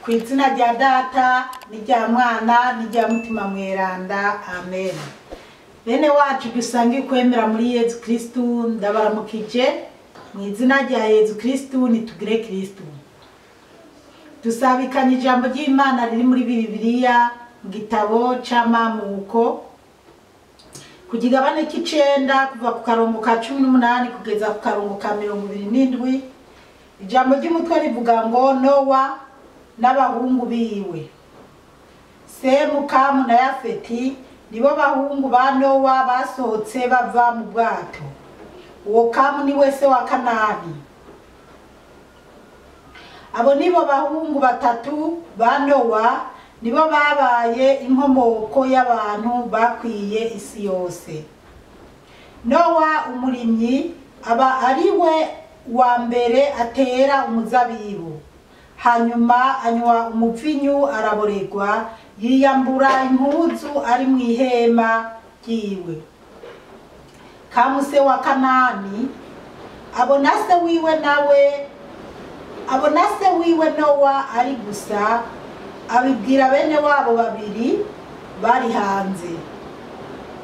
Ku izina rya Data n'irya Mwana n'irya Mutima Mweranda, amen. Bene wacu dusange kwemera muri Yezu Kristu, ndabaramukije mu izina rya Yezu Kristu, nitugire Kristu. Dusabikanye ijambo ry'Imana riri muri Bibiliya mu gitabo c'Amamuko ku kigabane c'icenda, kuva ku karongo ka 18 kugeza ku karongo ka 27. Ijambo ry'umutwe rivuga ngo Nowa n'abahungu biwe. Semu, Kamu na Yafeti nibo bahungu ba Nowa basohotse bava mu bwato. Uwo Kamu ni we se wa Kanani. Abo nibo bahungu batatu ba Nowa, nibo babaye inkomoko y'abantu bakwiye isi yose. Nowa umurimyi aba ari we wa mbere atera umuzabibu, hanyuma anywa umuvinyu araborerwa, yiyambura impuzu ari mu ihema ryiwe. Kamu se wa Kanani abona se wiwe nawe abona se wiwe Nowa ari gusa, abibwira bene wabo babiri bari hanze.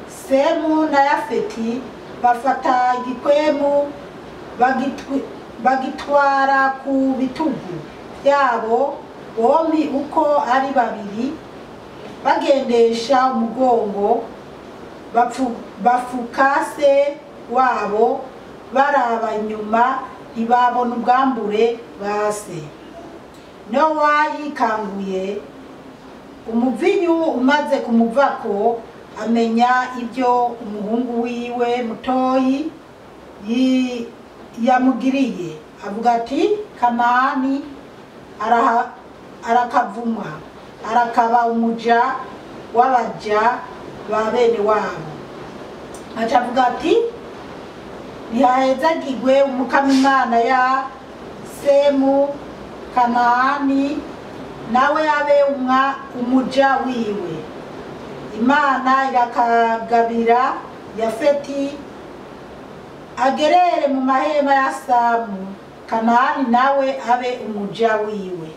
Semu na Yafeti bafata igikwemu bagitwara ku bitugu byabo bombi uko ari babiri, bagendesha umugongo, bafuka se wabo, baraba inyuma ntibabona ubwambure bwa se. Nowa yikanguye umuvinyu umaze kumuvako, amenya ibyo umuhungu wiwe mutoyi yamugiriye, avuga ati Kanani arakavumwa, arakaba umuja w'abaja ba bene wabo. Aca avuga ati ntihahezagirwe Umukama Imana ya Semu, Kanani nawe abe umuja wiwe. Imana irakagabira Yafeti agerere mu mahema ya Samu, Kanani nawe abe umuja wiwe.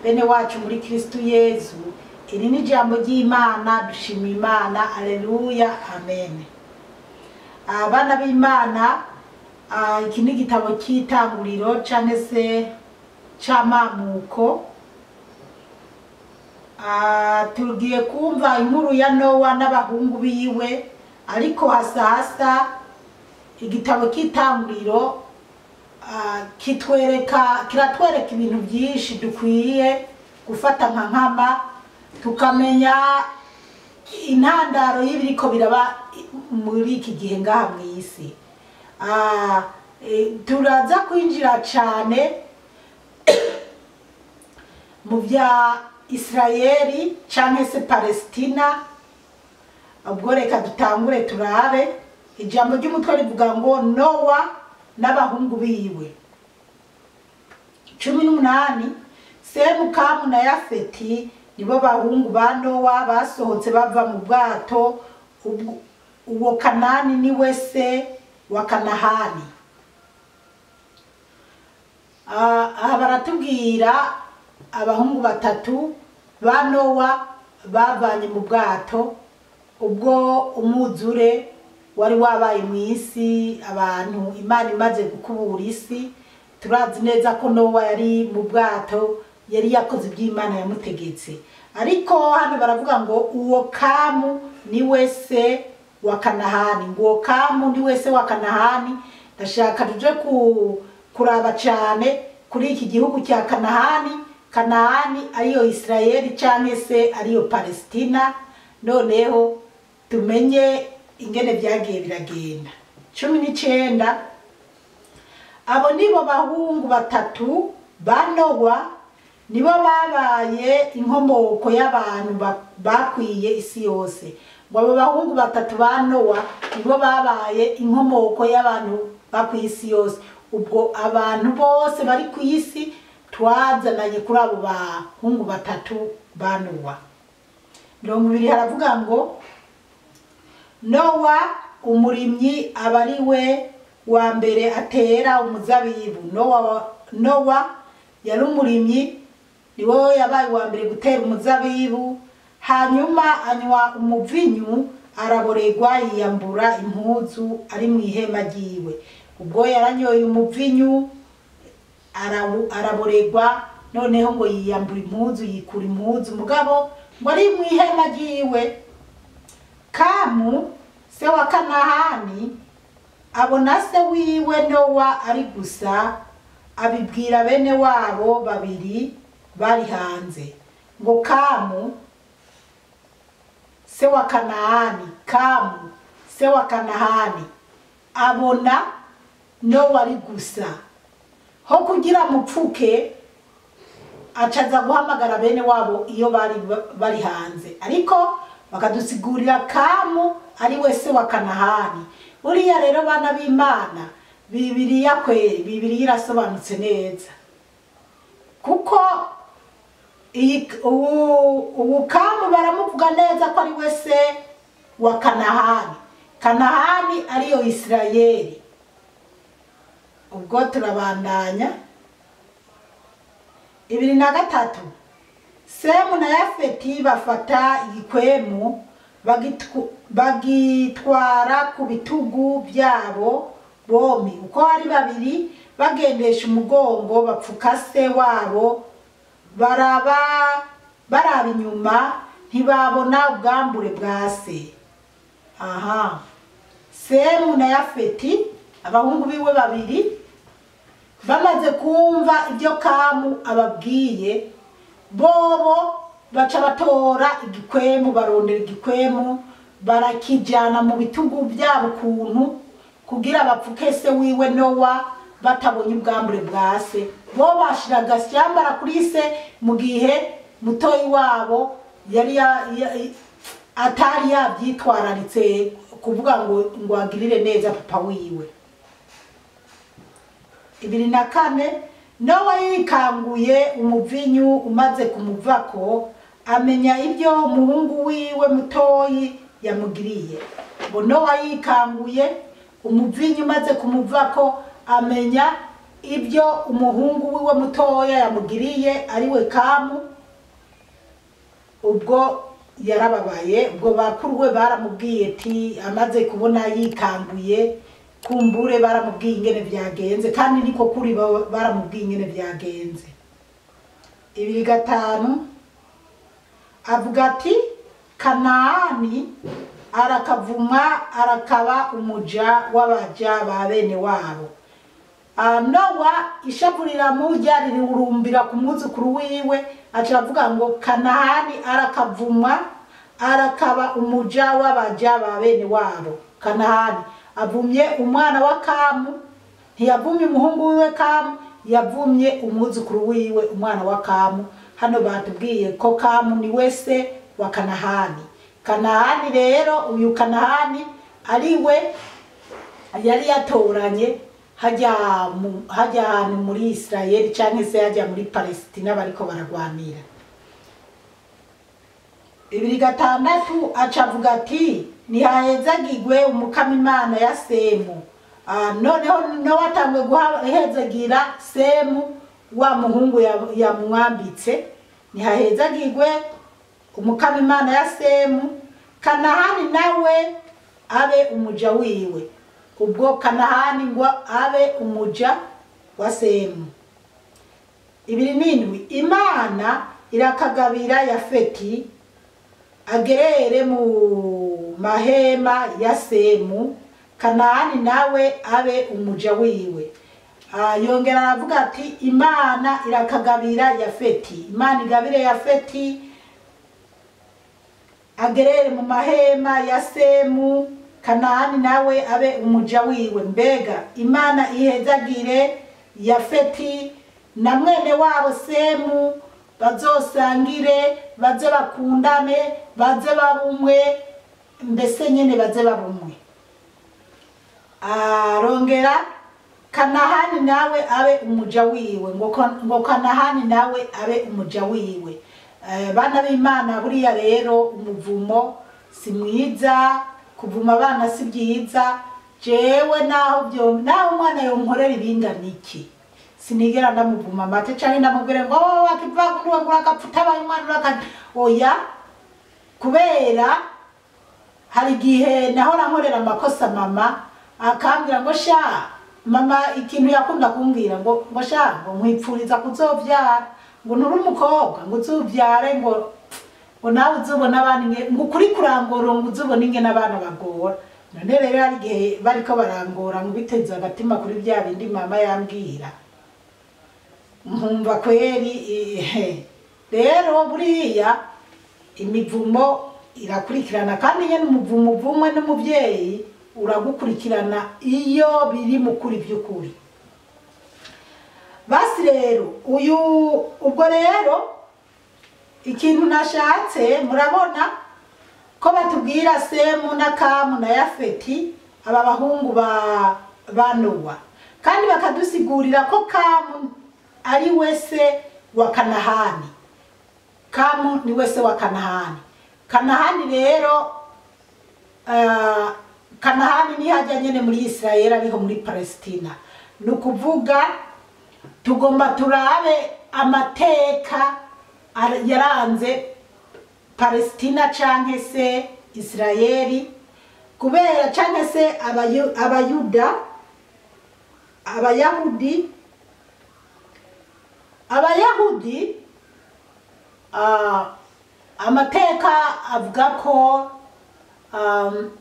Bene wacu muri Kristu Yezu, iri ni ijambo ry'Imana, dushima Imana, aleluya, amen. Abana b'Imana, iki ni igitabo cy'itanguriro canke se c'Amamuko. Tugiye kumva inkuru ya Nowa n'abahungu biwe, ariko hasa hasa igitabo cy'itanguriro kitwereka, kiratwereka ibintu byinshi dukwiye gufata nka nkama, tukamenya intandaro y'ibiriko biraba muri iki gihe ngaha mw'isi. Turaza kwinjira cane mu vya Israeli canke se Palestina. Ubwo reka dutangure turabe ijambo ry'umutwe rivuga ngo Nowa n'abahungu biwe. 18 Semu, Kamu na Yafeti nibo bahungu ba Nowa basohotse bava mu bwato. Uwo Kanani ni we se wa Kanahani. Aha baratubwira abahungu batatu ba Nowa bavanye mu bwato ubwo umwuzure wari wabaye mu isi, abantu Imana imaze gukubura isi. Turazi neza ko Nowa yari mu bwato, yari yakoze iby'Imana yamutegetse. Ariko hano baravuga ngo uwo Kamu ni we se wa Kanahani, ngo uwo Kamu ni we se wa Kanahani. Ndashaka tuje kuraba cyane kuri iki gihugu cya Kanahani. Kanahani ariyo Israeli canke se ariyo Palestina, noneho tumenye ingene byagiye biragenda. 19 Abo nibo bahungu batatu ba Nowa, nibo babaye inkomoko y'abantu bakwiye isi yose. Ngo abo bahungu batatu ba Nowa nibo babaye inkomoko y'abantu bakwiye isi yose. Ubwo abantu bose bari ku isi twazananye kuri abo bahungu batatu ba Nowa. 20 haravuga ngo Nowa umurimyi aba ari we wa mbere atera umuzabibu. Nowa yari umurimyi Niwe yabaye uwa mbere gutera umuzabibu, hanyuma anywa umuvinyu araboregwa, yiyambura impuzu ari mu ihema ryiwe. Ubwo yaranyoye umuvinyu araboregwa, noneho ngo yiyambura impuzu, yikura impuzu, mugabo ngo ari mu ihema ryiwe. Kamu se wa Kanahani abona se wiwe Nowa ari gusa, abibwira bene wabo babiri bari hanze. Ngo Kamu se wa Kanahani, Kamu se wa Kanahani abona Nowa ari gusa, ho kugira mupfuke acaza guhamagara bene wabo iyo bari hanze. Ariko bakadusigurira Kamu ari we se wa Kanahani. Buriya rero bana b'Imana, Bibiliya kweri, Bibiliya irasobanutse neza, kuko ubu Kamu baramuvuga neza ko ari we se wa Kanahani. Kanahani ariyo Isirayeli. Ubwo turabandanya. 23 Semu na Yafeti bafata igikwemu bagitwara ku bitugu byabo bombi, uko ari babiri, bagendesha umugongo bapfuka se wabo, baraba inyuma ntibabona ubwambure bwa se. Aha, Semu na Yafeti abahungu biwe babiri bamaze kumva ibyo Kamu ababwiye, bobo baca batora igikwemu, barondera igikwemu barakijana mu bitugu byabo kuntu kugira bapfuke se wiwe Nowa batabonye ubwambure bwa se. Bo bashira agashyambara kuri se mu gihe mutoyi wabo yari atari yabyitwararitse kuvuga ngo agirire neza papa wiwe. 24 Nowa yikanguye umuvinyu umaze kumuvako, amenya ibyo umuhungu wiwe mutoyi yamugiriye. Ngo Nowa yikanguye umuvinyu umaze kumuvako, amenya ibyo umuhungu wiwe mutoya yamugiriye ariwe Kamu. Ubwo yarababaye, ubwo bakuru we baramubwiye ati amaze kubona yikanguye, kumbure baramubwiye ingene byagenze, kandi niko kuri baramubwiye ingene byagenze. 25 avuga ati Kanaani arakavuma, arakaba umuja w'abaja ba bene wabo. Nowa ishavurira mujya rirurumbira ku mwuzukuru wiwe, aca avuga ngo Kanahani arakavumwa, arakaba umuja w'abaja ba bene wabo. Kanahani avumye umwana wa Kamu, ntiyavumye umuhungu wiwe Kamu, yavumye umwuzukuru wiwe umwana wa Kamu. Hano batubwiye ko Kamu ni wese wa Kanahani. Kanahani rero, uyu Kanahani ariwe yari yatoranye hajya ahantu muri Israel canke se hajya muri Palestina bariko baragwanira. 26 aca avuga ati nihahezagirwe Umukama Imana ya Semu. Noneho Nowa atangwe guhezagira Semu wa muhungu yamwambitse. Nihahezagirwe Umukama Imana ya Semu, Kanahani nawe abe umuja wiwe. Ubwo Kanahani ngo abe umuja wa Semu. 27 Imana irakagabira Yafeti agerere mu mahema ya Semu, Kanahani nawe abe umuja wiwe. Yongera aravuga ati Imana irakagabira Yafeti, Imana igabire Yafeti agerere mu mahema ya Semu, Kanahani nawe abe umuja wiwe. Mbega Imana ihezagire Yafeti na mwene wabo Semu, bazosangire, baze bakundane, baze babumwe, mbese nyene baze babumwe. Arongera Kanahani nawe abe umuja wiwe, ngo Kanahani nawe abe umuja wiwe. Bana b'Imana, buriya rero umuvumo si mwiza, kuvuma abana si byiza. Jewe naho byo naho umwana yonkorera ibingana iki, Sinigera ndamuvuma amate canke ndamubwire ngo wakivagunduwe ngo urakapfa utabaye umwana uraka, oya. Kubera hari igihe nahora nkorera amakosa mama akambwira ngo sha mama, ikintu yakunda kumbwira ngo sha ngo nkwipfuriza kuzovyara, ngo nturi umukobwa ngo uzovyare, ngo nawe uzobona abana ngo ukuri kurangora, ngo uzobona ingene abana bagora. None rero hari igihe bariko barangora ngo biteze agatima kuri bya bindi mama yambwira, nkumva kweri. Rero buriya imivumo irakurikirana, kandi nyene umuvumo uvumwe n'umuvyeyi uragukurikirana iyo biri mu kuri by'ukuri. Basi rero uyu ubwo rero ikintu nashatse, murabona ko batubwira Semu na Kamu na Yafeti, aba bahungu ba Nowa, kandi bakadusigurira ko Kamu ari wese wa Kanahani. Kamu ni wese wa Kanahani. Kanahani rero Kanahani ni hajya nyene muri Israel, ariho muri Palestina. Nukuvuga tugomba turabe amateka yaranze Palestina canke se Israeli, kubera canke se abayuda, abayahudi. Abayahudi amateka avuga ko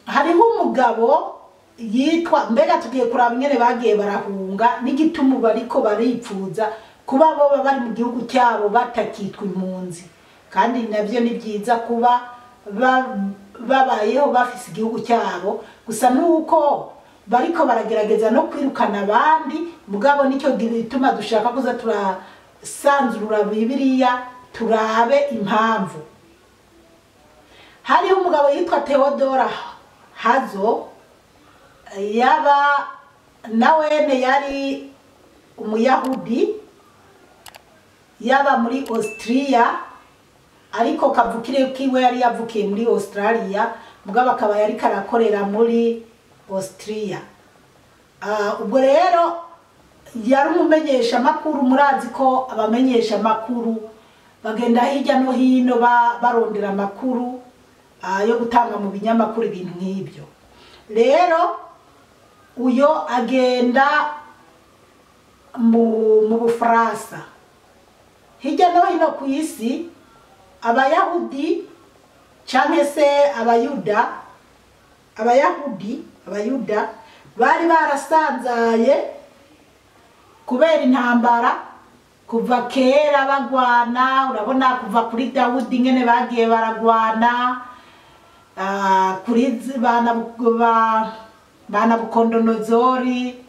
hariho umugabo yitwa, mbega tugiye kuraba ingene bagiye barahunga n'igituma bariko baripfuza kuba bo bari mu gihugu cyabo batakitwa impunzi, kandi navyo ni byiza kuba babayeho bafise igihugu cyabo. Gusa nuko bariko baragerageza no kwirukana abandi, mugabo nicyo gituma dushaka kuza turasanzurura Bibiliya turabe impamvu. Hariho umugabo yitwa Theodora Hazo, yaba nawene yari umuyahudi, yaba muri Austria, ariko kavukire kiwe yari yavukiye muri Australia, mugabo akaba yari karakorera muri Austria. Ubwo rero yari umumenyesha makuru. Murazi ko abamenyesha makuru bagenda hirya no hino barondera amakuru yo gutanga mu binyamakuru, ibintu nk'ibyo. Rero uyo agenda mu Bufaransa, hirya no hino ku isi abayahudi canke se abayuda, abayahudi abayuda bari barasanzaye kubera intambara kuva kera bagwana. Urabona kuva kuri Dawudi ingene bagiye baragwana, kuri bana Bukondonozori,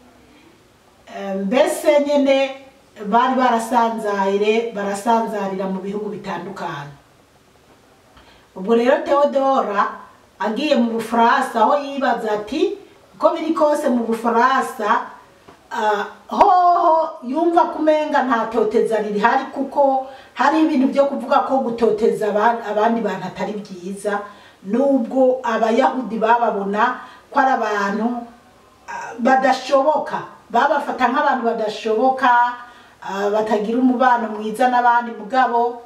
mbese nyene bari barasanzaire, barasanzarira mu bihugu bitandukanye. Ubwo rero Theodora agiye mu Bufaransa, aho yibaza ati uko biri kose mu Bufaransa hoho yumva kumenga nta toteza rihari, kuko hari ibintu byo kuvuga ko gutoteza abandi bantu atari byiza, nubwo abayahudi bababona ko ari abantu badashoboka, babafata nk'abantu badashoboka, batagira umubano mwiza n'abandi. Mugabo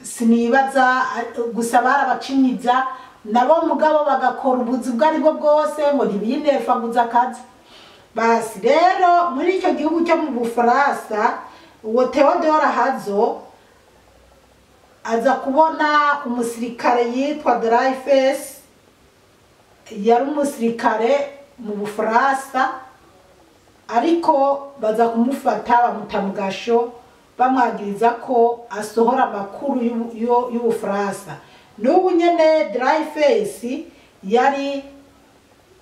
sinibaza gusa barabacinyiza nabo, mugabo bagakora ubuzi ubwo aribwo bwose ngo ntibinefaguza akazi. Basi rero muri icyo gihugu cyo mu Bufaransa, uwo Theodora Hazo aza kubona umusirikare yitwa Dreyfus, yari umusirikare mu Bufaransa, ariko baza kumufata bamuta mu gasho, bamwagiriza ko asohora amakuru y'Ubufaransa. N'ubu nyene Dreyfus yari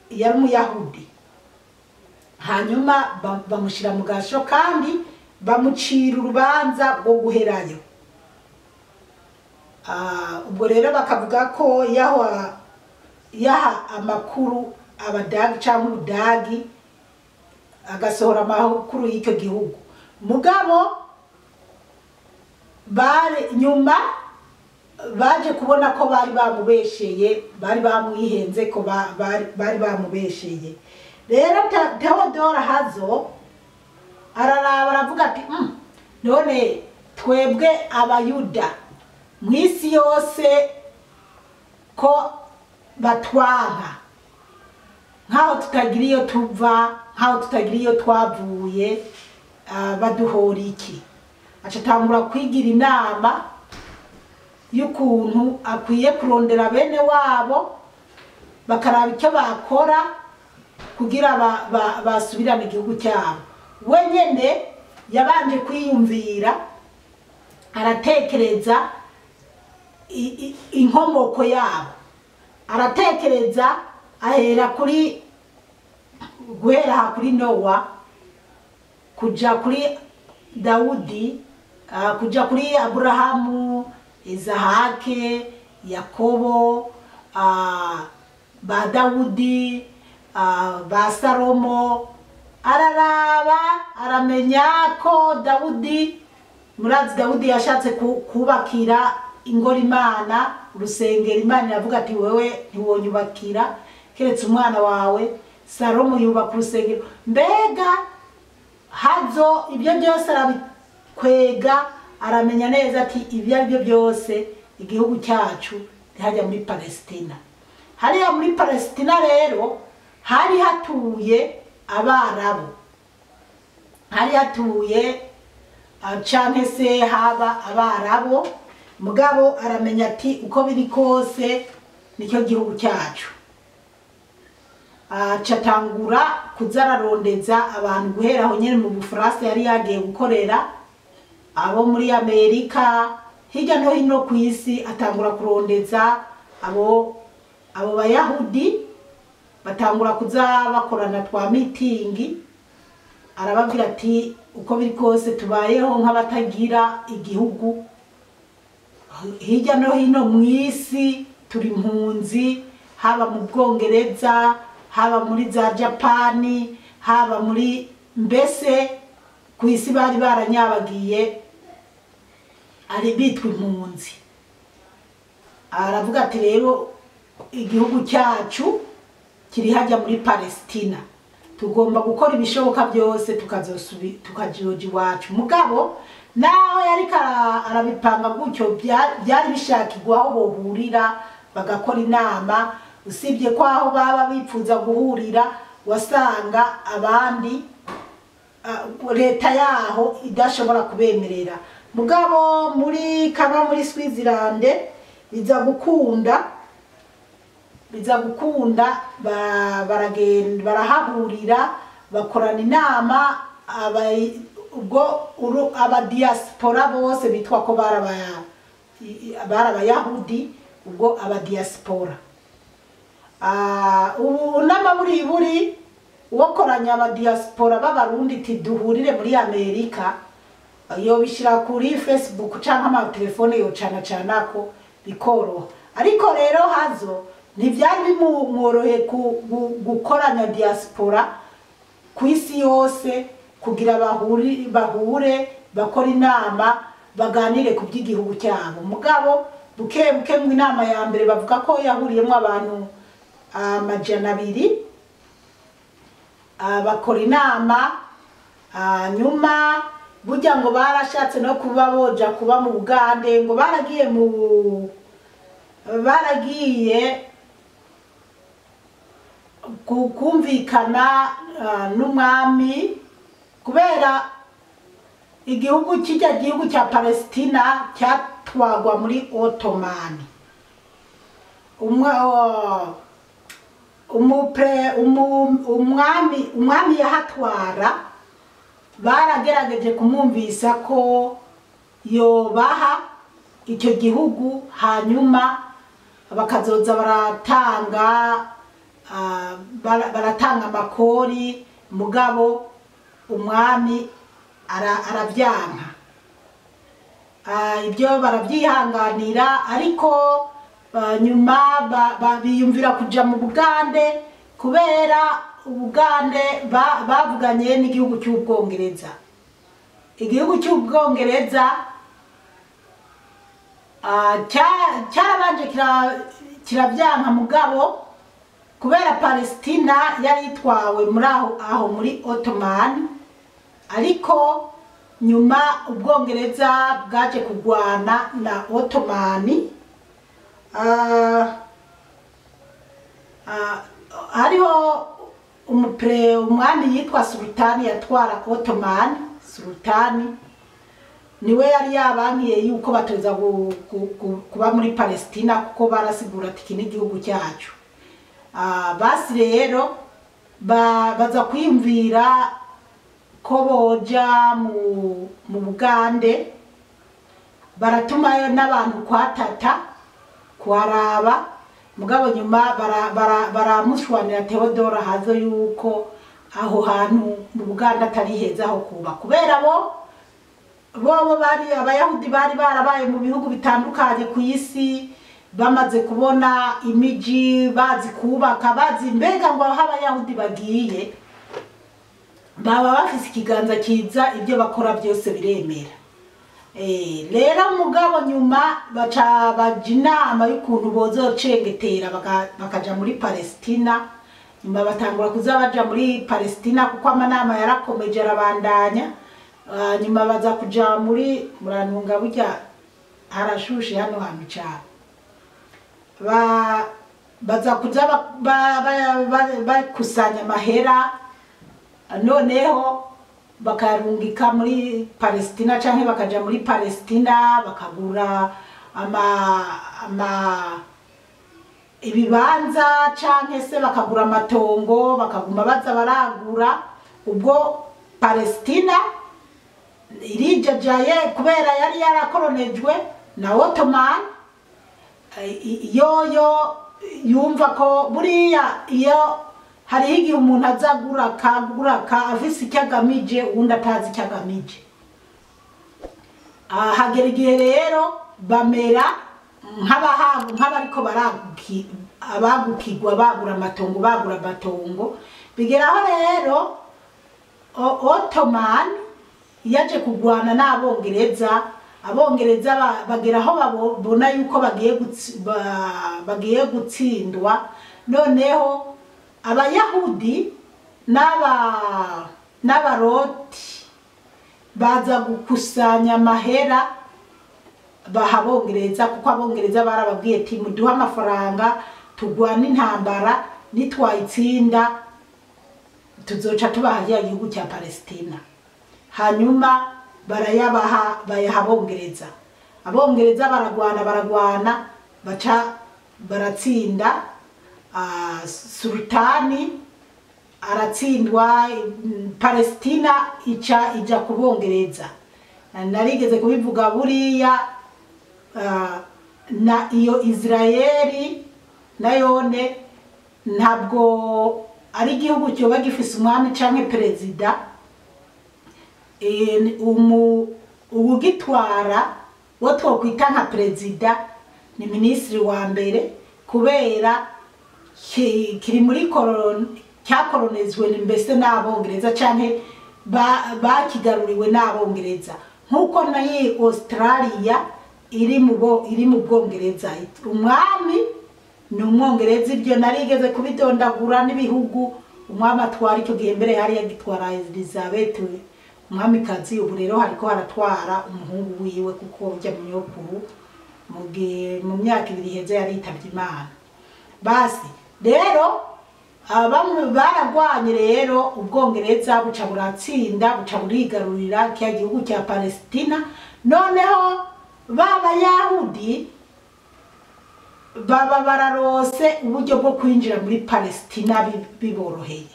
umuyahudi, hanyuma bamushira mu gasho kandi bamucira urubanza rwo guherayo. Ubwo rero bakavuga ko yaha amakuru abadagi cyangwa ubudagi, agasohora amakuru y'icyo gihugu. Mugabo bari nyuma baje kubona ko bari bamubesheye, bari bamwihenze ko bari bamubesheye. Rero Theodora Hazo Araraba aravuga ati none twebwe abayuda mu isi yose ko batwanka, nkaho tutagira iyo tuva, nkaho tutagira iyo twavuye, baduhora iki? Aca atangura kwigira inama y'ukuntu akwiye kurondera bene wabo bakaraba icyo bakora kugira basubirane igihugu cyabo. We nyene yabanje kwiyumvira, aratekereza inkomoko yabo, aratekereza ahera kuri guhera aha kuri Nowa kuja kuri Dawudi, kuja kuri Aburahamu, Izahake, Yakobo, ba Dawudi, ba Salomo. Araraba aramenya ko Dawudi, murazi Dawudi yashatse kubakira ingoro Imana, urusengero. Imana iravuga ati wewe ntiwonyubakira keretse umwana wawe. Salomo yubaka urusengero. Mbega hazo ibyo byose arabikwega, aramenya neza ati ibyo ari byo byose igihugu cyacu ntihajya muri Palestina. Hariya muri Palestina rero hari hatuye Abarabu, hari hatuye canke se haba Abarabu. Mugabo aramenya ati uko biri kose nicyo gihugu cyacu. Acatangura kuza ararondeza abantu guhera aho nyene mu Bufaransa yari yagiye gukorera, abo muri Amerika, hirya no hino ku isi. Atangura kurondeza abo Bayahudi, batangura kuza bakorana twa mitingi. Arababwira ati uko biri kose tubayeho nk'abatagira igihugu, hirya no hino mu isi turi impunzi, haba mu Bwongereza, haba muri za Japani, haba muri mbese ku isi bari baranyabagiye ari bitwa impunzi. Aravuga ati rero igihugu cyacu kiri hajya muri Palestina, tugomba gukora ibishoboka byose tukajoja iwacu. Mugabo naho yariko arabipanga gutyo, byari bishakirwa aho bohurira bagakora inama. Usibye ko aho baba bipfuza guhurira wasanga abandi leta yaho idashobora kubemerera. Mugabo muri kaba muri Switzerland biza gukunda, baragenda barahahurira bakorana inama. Ubwo abadiaspora bose bitwa ko barabayahudi, ubwo abadiaspora ubu n'amaburiburi uwokoranya abadiaspora b'Abarundi ti duhurire muri Amerika, yo bishira kuri Facebook canke amatelefone yocana canako bikoroha. Ariko rero hazo ntivyari bimworohe gukoranya diaspora ku isi yose kugira bahure bakora inama baganire ku by'igihugu cyabo. Mugabo buke buke mu inama ya mbere bavuga ko yahuriyemo abantu 200, bakora inama. Nyuma burya ngo barashatse no kuba boja kuba mu Bugande, ngo baragiye kumvikana n'umwami, kubera igihugu kijya gihugu cya Palestina cyatwagwa muri Ottoman. Umwami yahatwara baragerageje kumwumvisa ko yobaha icyo gihugu, hanyuma bakazoza baratanga amakori. Mugabo umwami aravyanka, ibyo barabyihanganira. Ariko nyuma biyumvira kuja mu Bugande, kubera Ubugande bavuganye n'igihugu cy'Ubwongereza. Igihugu cy'Ubwongereza cyarabanje kiravyanka, mugabo kubera Palestina yari itwawe muri aho muri Ottoman, Ariko nyuma Ubwongereza bwaje kugwana na Ottomani. Hariho umwami yitwa Sultani yatwara Ottoman. Sultani niwe yari yabankiye yuko batoza kuba muri Palestina, kuko barasigura ati iki ni igihugu cyacu. Basi rero baza kwiyumvira ko boja mu Bugande, baratumayo n'abantu kwa tata kuharaba. Mugabo nyuma baramushwanira Theodore Hazo yuko aho hantu mu Buganda atari heza aho kuba, kubera bo bari abayahudi bari barabaye mu bihugu bitandukanye ku isi, bamaze kubona imiji, bazi kubaka, bazi mbega ngo aho abayahudi bagiye baba bafise ikiganza kiza, ibyo bakora byose biremera. Rero mugabo nyuma baca baja inama y'ukuntu bozocengetera bakaja muri Palestina. Nyuma batangura kuza baja muri Palestina kuko amanama yarakomeje arabandanya. Nyuma baza kuja muri Murantunga, burya harashushe hano hantu cane. Baza kuza bakusanya amahera, noneho bakarungika muri Palestina canke bakaja muri Palestina bakagura ama ibibanza canke se bakagura amatongo, bakaguma baza baragura. Ubwo Palestina irijajaye kubera yari yarakoronejwe na Ottoman. Yoyo yumva ko buriya iyo hariho igihe umuntu azagura akagura afise icyo agamije, uwundi atazi icyo agamije. Hagera igihe rero bamera nk'abariko abagukirwa, bagura amatongo, bagura amatongo. Bigeraho rero Ottoman yaje kugwana n'Abongereza. Abongereza bageraho babona yuko bagiye gutsindwa. Noneho Abayahudi n'Abaroti baza gukusanya amahera baha Abongereza, kuko Abongereza barababwiye ati muduhe amafaranga tugwane intambara, nitwayitsinda tuzoca tubaha ya gihugu cya Palestina. Hanyuma barayabaha, bayaha Abongereza. Abongereza baragwana, baragwana, baca baratsinda. Sultani aratsindwa, Palestina ica ija ku Bongereza. Narigeze kubivuga buriya, na iyo Israeli nayone ntabwo ari igihugu cyoba gifise umwami canke perezida. Uwugitwara wo twokwita nka perezida ni minisitiri wa mbere, kubera kiri muri cyakoronezwe mbese n'Abongereza canke bakigaruriwe n'Abongereza, nkuko nayo Australia iri mu Bwongereza. Umwami ni Umwongereza, ibyo narigeze kubidondagura n'ibihugu umwami atwara icyo gihe. Mbere hari yagitwara Elizabeth umwamikazi, ubu rero hariko haratwara umuhungu wiwe, kuko ujya munyokuru mu myaka ibiri iheze yaritavye Imana. Basi rero bamwe baragwanye rero, Ubwongereza buca buratsinda, buca burigarurira kya gihugu cya Palestina. Noneho b'Abayahudi baba bararose uburyo bwo kwinjira muri Palestina biboroheye,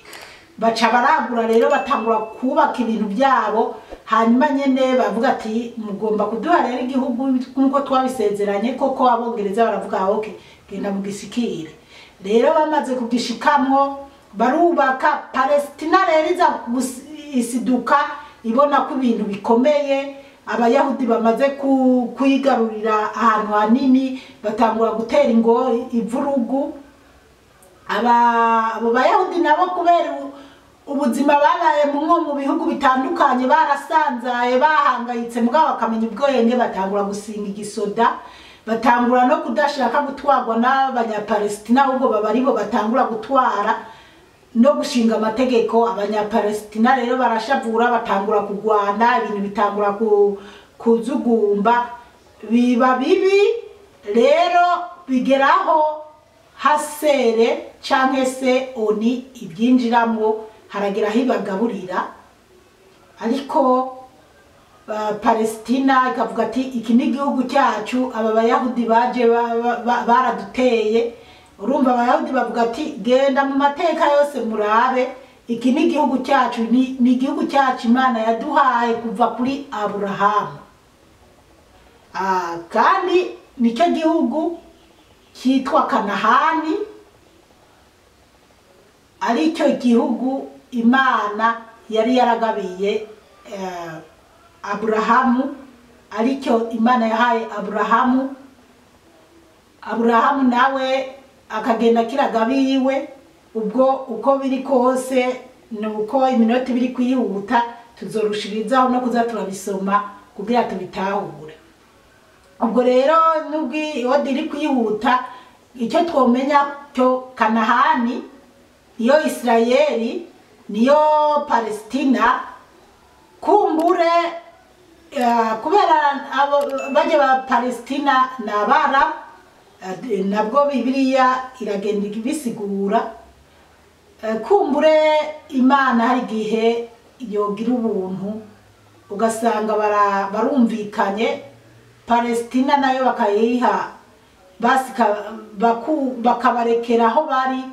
baca baragura rero, batangura kubaka ibintu byabo. Hanyuma nyene bavuga ati mugomba kuduha rero igihugu nkuko twabisezeranye. Koko Abongereza baravuga okay, genda mugisikire. Rero bamaze kugishikamwo barubaka. Palestina rero iza isiduka ibona ko ibintu bikomeye, Abayahudi bamaze kuyigarurira ahantu hanini, batangura gutera ingo ivurugu. Abo Bayahudi nabo kubera ubuzima babaye mu bihugu bitandukanye, barasanzaye, bahangayitse, mugabo bakamenya ubwenge, batangura gusinga igisoda, batangura no kudashaka gutwarwa n'Abanyapalestina, ahubwo baba aribo batangura gutwara. no gushinga amategeko. Abanyapalestina rero barashavura, batangura kugwana, ibintu bitangura kuzugumba, biba bibi. Rero bigeraho hasere canke se ONU ibyinjiramwo, haragera aho ibagaburira. Ariko Palestina ikavuga ati iki ni igihugu cyacu, aba bayahudi baje baraduteye. Urumva abayahudi bavuga ati genda mu mateka yose murabe, iki ni igihugu cyacu, ni igihugu cyacu Imana yaduhaye kuva kuri Aburahamu. Kandi nicyo gihugu cyitwa Kanahani, aricyo gihugu Imana yari yaragabiye Aburahamu, aricyo Imana yahaye Aburahamu. Aburahamu nawe akagenda kiragabiwe. Ubwo uko biri kose ni uko iminota biri kwihuta, tuzorushirizaho no kuza turabisoma kugira tubitahure. Ubwo rero nubwo iyo iri kwihuta, icyo twomenya cyo Kanahani niyo Isirayeli, niyo Palestina. Kumbure kubera abo bajya ba Palestina ni Abarabu, nabwo Bibiliya iragenda ibisigura. Kumbure Imana hari igihe yogira ubuntu ugasanga barumvikanye, Palestina nayo bakayiha bakabarekera aho bari,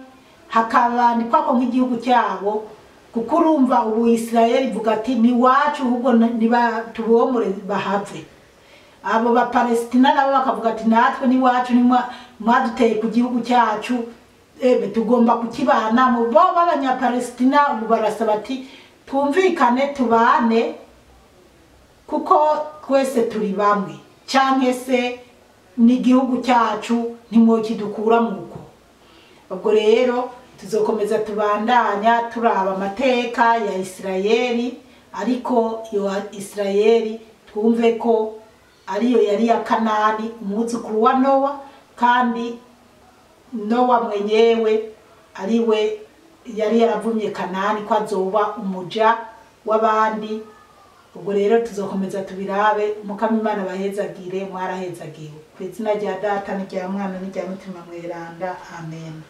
hakabandikwa ko nk'igihugu cyabo. Kuko urumva ubu Isirayeli ivuga ati ni wacu, ahubwo niba tubomore bahave. Abo ba Palestina nabo bakavuga ati natwe ni wacu, ni mwaduteye ku gihugu cyacu, tugomba kukibanamo. Bo b'abanyapalestina ubu barasaba ati twumvikane tubane, kuko twese turi bamwe, canke se n'igihugu cyacu ntimwokidukura muko. Ubwo rero tuzokomeza tubandanya turaba amateka ya Isirayeli, ariko iyo Isirayeli twumve ko ariyo yari ya Kanani, umwuzukuru wa Nowa, kandi Nowa mwenyewe ariwe yari yaravumye Kanani ko azoba umuja w'abandi. Ubwo rero tuzokomeza tubirabe. Umukama Imana bahezagire, mwarahezagiwe. Ku izina rya Data n'irya Mwana n'irya Mutima Mweranda, amen.